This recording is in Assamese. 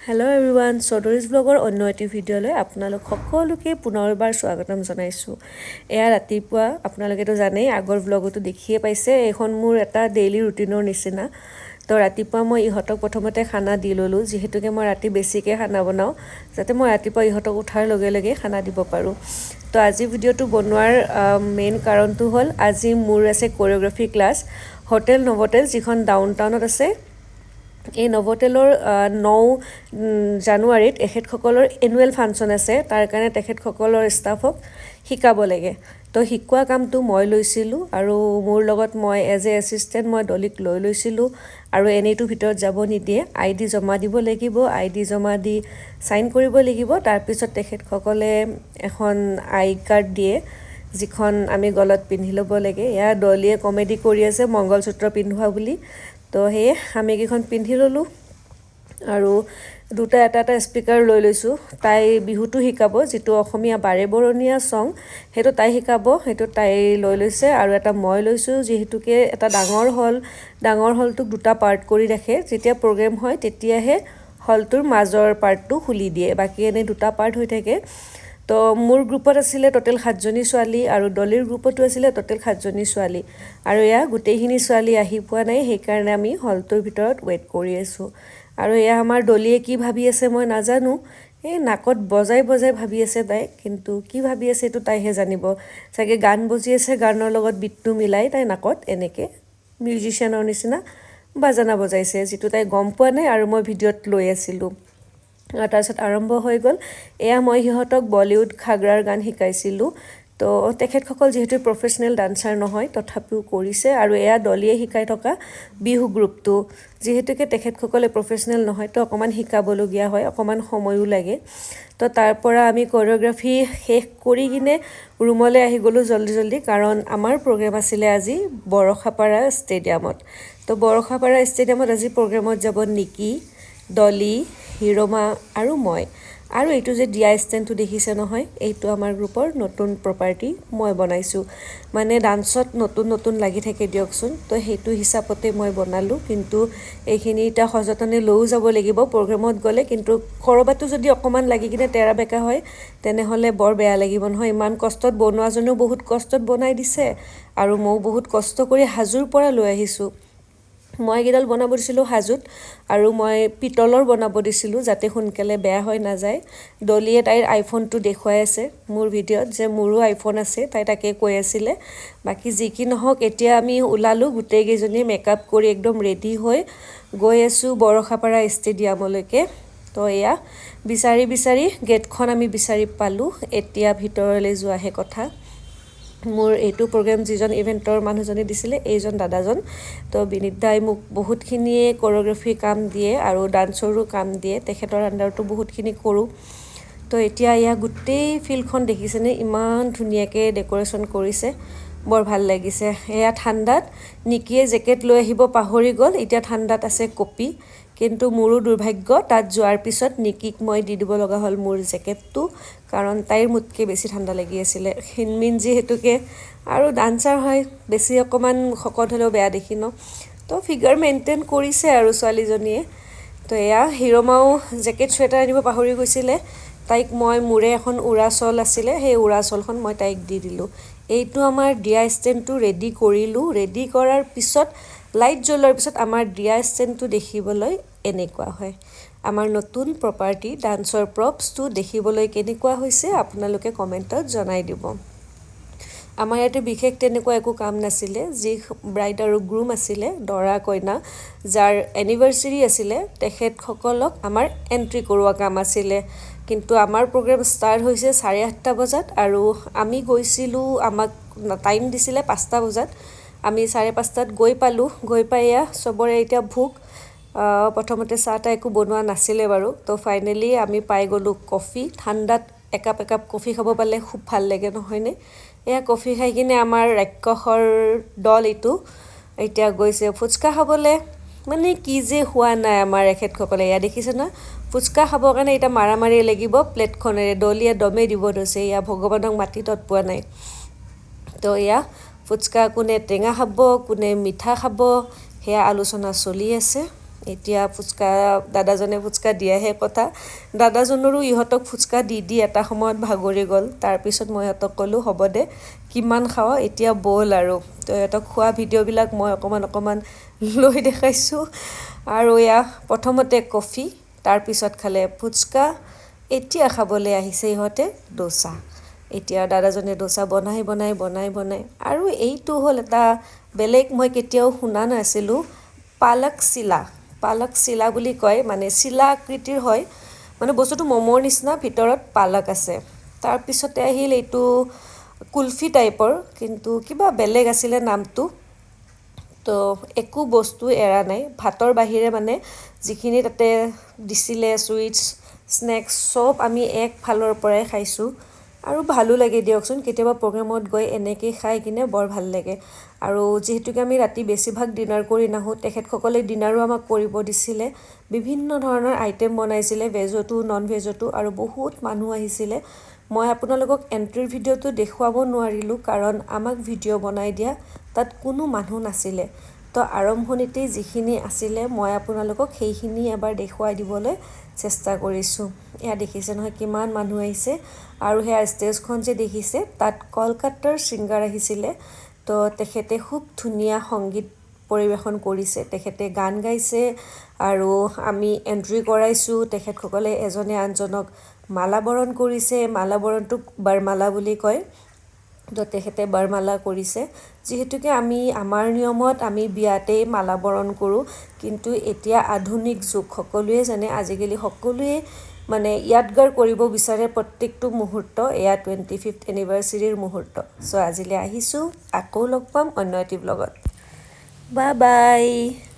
হেল্ল' এভৰিৱান, চৌধুৰীজ ব্লগৰ অন্য এটি ভিডিঅ'লৈ আপোনালোক সকলোকে পুনৰবাৰ স্বাগতম জনাইছোঁ। এয়া ৰাতিপুৱা, আপোনালোকেতো জানেই, আগৰ ব্লগতো দেখিয়ে পাইছে, এইখন মোৰ এটা ডেইলি ৰুটিনৰ নিচিনা। তো ৰাতিপুৱা মই ইহঁতক প্ৰথমতে খানা দি ল'লোঁ, যিহেতুকে মই ৰাতি বেছিকৈ খানা বনাওঁ, যাতে মই ৰাতিপুৱা ইহঁতক উঠাৰ লগে লগে খানা দিব পাৰোঁ। তো আজি ভিডিঅ'টো বনোৱাৰ মেইন কাৰণটো হ'ল, আজি মোৰ আছে কৰিঅ'গ্ৰাফী ক্লাছ হোটেল নভটেল, যিখন ডাউন টাউনত আছে। এই নভটেলৰ 9 জানুৱাৰীত এখেতসকলৰ এনুৱেল ফাংচন আছে। তাৰ কাৰণে তেখেতসকলৰ ষ্টাফক শিকাব লাগে। তো শিকোৱা কামটো মই লৈছিলোঁ আৰু মোৰ লগত মই এজ এ এছিষ্টেণ্ট মই ডলিক লৈ লৈছিলোঁ। আৰু এনেইতো ভিতৰত যাব নিদিয়ে, আই ডি জমা দিব লাগিব। আই ডি জমা দি চাইন কৰিব লাগিব। তাৰপিছত তেখেতসকলে এখন আই কাৰ্ড দিয়ে, যিখন আমি গলত পিন্ধি ল'ব লাগে। এয়া ডলিয়ে কমেডি কৰি আছে, মংগলসূত্ৰ পিন্ধোৱা বুলি। তো সেয়ে আমি কেইখন পিন্ধি ল'লোঁ আৰু দুটা এটা এটা স্পীকাৰ লৈ লৈছোঁ। তাই বিহুটো শিকাব, যিটো অসমীয়া বাৰে বৰণীয়া ছং, সেইটো তাই শিকাব, সেইটো তাই লৈ লৈছে। আৰু এটা মই লৈছোঁ, যিহেতুকে এটা ডাঙৰ হল, ডাঙৰ হলটোক দুটা পাৰ্ট কৰি ৰাখে। যেতিয়া প্ৰগ্ৰেম হয়, তেতিয়াহে হলটোৰ মাজৰ পাৰ্টটো খুলি দিয়ে, বাকী এনেই দুটা পাৰ্ট হৈ থাকে। তো মোৰ গ্ৰুপত আছিলে ট'টেল সাতজনী ছোৱালী আৰু ডলিৰ গ্ৰুপতো আছিলে ট'টেল সাতজনী ছোৱালী। আৰু এয়া গোটেইখিনি ছোৱালী আহি পোৱা নাই, সেইকাৰণে আমি হলটোৰ ভিতৰত ৱেইট কৰি আছোঁ। আৰু এয়া আমাৰ ডলিয়ে কি ভাবি আছে মই নাজানো। এই নাকত বজাই বজাই ভাবি আছে তাই, কিন্তু কি ভাবি আছে এইটো তাইহে জানিব চাগে। গান বজি আছে, গানৰ লগত বিটটো মিলাই তাই নাকত এনেকৈ মিউজিচিয়ানৰ নিচিনা বাজানা বজাইছে, যিটো তাই গম পোৱা নাই আৰু মই ভিডিঅ'ত লৈ আছিলোঁ। আৰু তাৰপিছত আৰম্ভ হৈ গ'ল। এয়া মই সিহঁতক বলিউড ঘাগৰাৰ গান শিকাইছিলোঁ। তো তেখেতসকল যিহেতু প্ৰফেচনেল ডান্সাৰ নহয়, তথাপিও কৰিছে। আৰু এয়া ডলিয়ে শিকাই থকা বিহু গ্ৰুপটো। যিহেতুকে তেখেতসকলে প্ৰফেচনেল নহয়, তো অকণমান শিকাবলগীয়া হয়, অকণমান সময়ো লাগে। তো তাৰ পৰা আমি কৰিঅ'গ্ৰাফী শেষ কৰি কিনে ৰুমলৈ আহি গ'লোঁ জল্দি জল্দি, কাৰণ আমাৰ প্ৰগ্ৰেম আছিলে আজি বৰষাপাৰা ষ্টেডিয়ামত। তো বৰষাপাৰা ষ্টেডিয়ামত আজি প্ৰগ্ৰেমত যাব নিকি, ডলি, হিৰমা আৰু মই। আৰু এইটো যে দিয়া ষ্টেণ্ডটো দেখিছে নহয়, এইটো আমাৰ গ্ৰুপৰ নতুন প্ৰপাৰ্টি, মই বনাইছোঁ। মানে ডান্সত নতুন নতুন লাগি থাকে দিয়কচোন, তো সেইটো হিচাপতে মই বনালোঁ। কিন্তু এইখিনি এতিয়া সযতনে লৈও যাব লাগিব প্ৰগ্ৰেমত গ'লে। কিন্তু ক'ৰবাতো যদি অকণমান লাগি কিনে তেৰা বেকা হয়, তেনেহ'লে বৰ বেয়া লাগিব নহয়। ইমান কষ্টত বনোৱাজনেও বহুত কষ্টত বনাই দিছে আৰু ময়ো বহুত কষ্ট কৰি হাজোৰ পৰা লৈ আহিছোঁ। মই এইকেইডাল বনাব দিছিলোঁ হাজোত আৰু মই পিতলৰ বনাব দিছিলোঁ, যাতে সোনকালে বেয়া হৈ নাযায়। ডলিয়ে তাইৰ আইফোনটো দেখুৱাই আছে মোৰ ভিডিঅ'ত যে মোৰো আইফোন আছে, তাই তাকে কৈ আছিলে। বাকী যি কি নহওক, এতিয়া আমি ওলালোঁ। গোটেইকেইজনীয়ে মেকআপ কৰি একদম ৰেডি হৈ গৈ আছোঁ বৰষাপাৰা ষ্টেডিয়ামলৈকে। তো এয়া বিচাৰি বিচাৰি গেটখন আমি বিচাৰি পালোঁ। এতিয়া ভিতৰলৈ যোৱাহে কথা। মোৰ এইটো প্ৰগ্ৰেম যিজন ইভেণ্টৰ মানুহজনে দিছিলে, এইজন দাদাজন। তো বিনীত দাই মোক বহুতখিনিয়ে কৰিঅ'গ্ৰাফী কাম দিয়ে আৰু ডান্সৰো কাম দিয়ে। তেখেতৰ আণ্ডাৰতো বহুতখিনি কৰোঁ। তো এতিয়া এয়া গোটেই ফিল্ডখন দেখিছেনে? ইমান ধুনীয়াকৈ ডেক'ৰেশ্যন কৰিছে, বৰ ভাল লাগিছে। এয়া ঠাণ্ডাত নিকিয়ে জেকেট লৈ আহিব পাহৰি গ'ল। এতিয়া ঠাণ্ডাত আছে কঁপি। কিন্তু মোৰো দুৰ্ভাগ্য, তাত যোৱাৰ পিছত নিকিক মই দি দিব লগা হ'ল মোৰ জেকেটটো, কাৰণ তাইৰ মোতকৈ বেছি ঠাণ্ডা লাগি আছিলে। ক্ষীণমিন যিহেতুকে আৰু ডান্সাৰ হয়, বেছি অকণমান শকত হ'লেও বেয়া দেখি ন। তো ফিগাৰ মেইনটেইন কৰিছে আৰু ছোৱালীজনীয়ে। তো এয়া হিৰমাও জেকেট চুৱেটাৰ আনিব পাহৰি গৈছিলে। তাইক মই মোৰে এখন উৰা শ্বল আছিলে, সেই উৰা শ্বলখন মই তাইক দি দিলোঁ। এইটো আমাৰ দিয়া ষ্টেণ্ডটো ৰেডি কৰিলোঁ। ৰেডি কৰাৰ পিছত, লাইট জ্বলোৱাৰ পিছত আমাৰ দিয়া ষ্টেণ্ডটো দেখিবলৈ এনেকুৱা হয়। আমাৰ নতুন প্ৰপাৰ্টি ডান্সৰ প্ৰপছটো দেখিবলৈ কেনেকুৱা হৈছে, আপোনালোকে কমেণ্টত জনাই দিব। আমাৰ ইয়াতে বিশেষ তেনেকুৱা একো কাম নাছিলে। যি ব্ৰাইড আৰু গ্ৰুম আছিলে, দৰা কইনা, যাৰ এনিভাৰ্চাৰী আছিলে, তেখেতসকলক আমাৰ এণ্ট্ৰি কৰোৱা কাম আছিলে। কিন্তু আমাৰ প্ৰগ্ৰেম ষ্টাৰ্ট হৈছে 8:30 বজাত আৰু আমি গৈছিলোঁ, আমাক টাইম দিছিলে 5টা বজাত, আমি 5:30ত গৈ পালোঁ। গৈ পাই এয়া চবৰে এতিয়া ভোক। প্ৰথমতে চাহ তাহ একো বনোৱা নাছিলে বাৰু। তো ফাইনেলি আমি পাই গ'লোঁ কফি। ঠাণ্ডাত একাপ একাপ কফি খাব পালে খুব ভাল লাগে, নহয়নে? এয়া কফি খাই কিনে আমাৰ ৰাক্ষসৰ দল এইটো এতিয়া গৈছে ফুচকা খাবলৈ। মানে কি যে হোৱা নাই আমাৰ এখেতসকলে! এয়া দেখিছে নহয়, ফুচকা খাবৰ কাৰণে এতিয়া মাৰামাৰি লাগিব প্লেটখনেৰে। দলিয়ে দমে দিব ধৰিছে। এয়া ভগৱানক মাতি তত পোৱা নাই। তো এয়া ফুচকা কোনে টেঙা খাব, কোনে মিঠা খাব, সেয়া আলোচনা চলি আছে। এতিয়া ফুচকা দাদাজনে ফুচকা দিয়াহে কথা, দাদাজনৰো ইহঁতক ফুচকা দি দি এটা সময়ত ভাগৰি গ'ল। তাৰপিছত মই ইহঁতক ক'লোঁ, হ'ব দে, কিমান খাৱ, এতিয়া ব'ল আৰু। তো ইহঁতক খোৱা ভিডিঅ'বিলাক মই অকণমান অকণমান লৈ দেখাইছোঁ। আৰু এয়া প্ৰথমতে কফি, তাৰপিছত খালে ফুচকা, এতিয়া খাবলৈ আহিছে ইহঁতে দোচা। এতিয়া দাদাজনে দোচা বনাই বনাই বনাই বনাই। আৰু এইটো হ'ল এটা বেলেগ, মই কেতিয়াও শুনা নাছিলোঁ, পালক চিলা। পালক চিলা বুলি কয়, মানে চিলা আকৃতিৰ হয়, মানে বস্তুটো ম'ম'ৰ নিচিনা, ভিতৰত পালক আছে। তাৰপিছতে আহিল এইটো কুলফি টাইপৰ, কিন্তু কিবা বেলেগ আছিলে নামটো। তো একো বস্তু এৰা নাই ভাতৰ বাহিৰে, মানে যিখিনি তাতে দিছিলে চুইটছ, স্নেক্স, চব আমি একফালৰ পৰাই খাইছোঁ। আৰু ভালো লাগে দিয়কচোন, কেতিয়াবা প্ৰগ্ৰেমত গৈ এনেকৈ খাই কিনে বৰ ভাল লাগে। আৰু যিহেতুকে আমি ৰাতি বেছিভাগ ডিনাৰ কৰি নাহোঁ, তেখেতসকলে ডিনাৰো আমাক কৰিব দিছিলে। বিভিন্ন ধৰণৰ আইটেম বনাইছিলে, ভেজতো নন ভেজতো, আৰু বহুত মানুহ আহিছিলে। মই আপোনালোকক এণ্ট্ৰিৰ ভিডিঅ'টো দেখুৱাব নোৱাৰিলোঁ, কাৰণ আমাক ভিডিঅ' বনাই দিয়া তাত কোনো মানুহ নাছিলে। তো আৰম্ভণিতেই যিখিনি আছিলে, মই আপোনালোকক সেইখিনি এবাৰ দেখুৱাই দিবলৈ চেষ্টা কৰিছোঁ। এয়া দেখিছে নহয় কিমান মানুহ আহিছে। আৰু সেয়া ষ্টেজখন যে দেখিছে, তাত কলকাতাৰ ছিংগাৰ আহিছিলে। তো তেখেতে খুব ধুনীয়া সংগীত পৰিৱেশন কৰিছে, তেখেতে গান গাইছে আৰু আমি এণ্ট্ৰি কৰাইছোঁ। তেখেতসকলে এজনে আনজনক মালা বৰণ কৰিছে। মালা বৰণটোক বৰমালা বুলি কয়। তো তেখেতে বৰমালা কৰিছে। যিহেতুকে আমি আমাৰ নিয়মত আমি বিয়াতেই মালা বৰণ কৰোঁ, কিন্তু এতিয়া আধুনিক যুগ, সকলোৱে জানে, আজিকালি সকলোৱে মানে য়াদগাৰ কৰিব বিচাৰে প্ৰত্যেকটো মুহূৰ্ত। এয়া 25th এনিভাৰ্চাৰীৰ মুহূৰ্ত। চ' আজিলৈ আহিছোঁ, আকৌ লগ পাম অন্য এটি ব্লগত। Bye bye.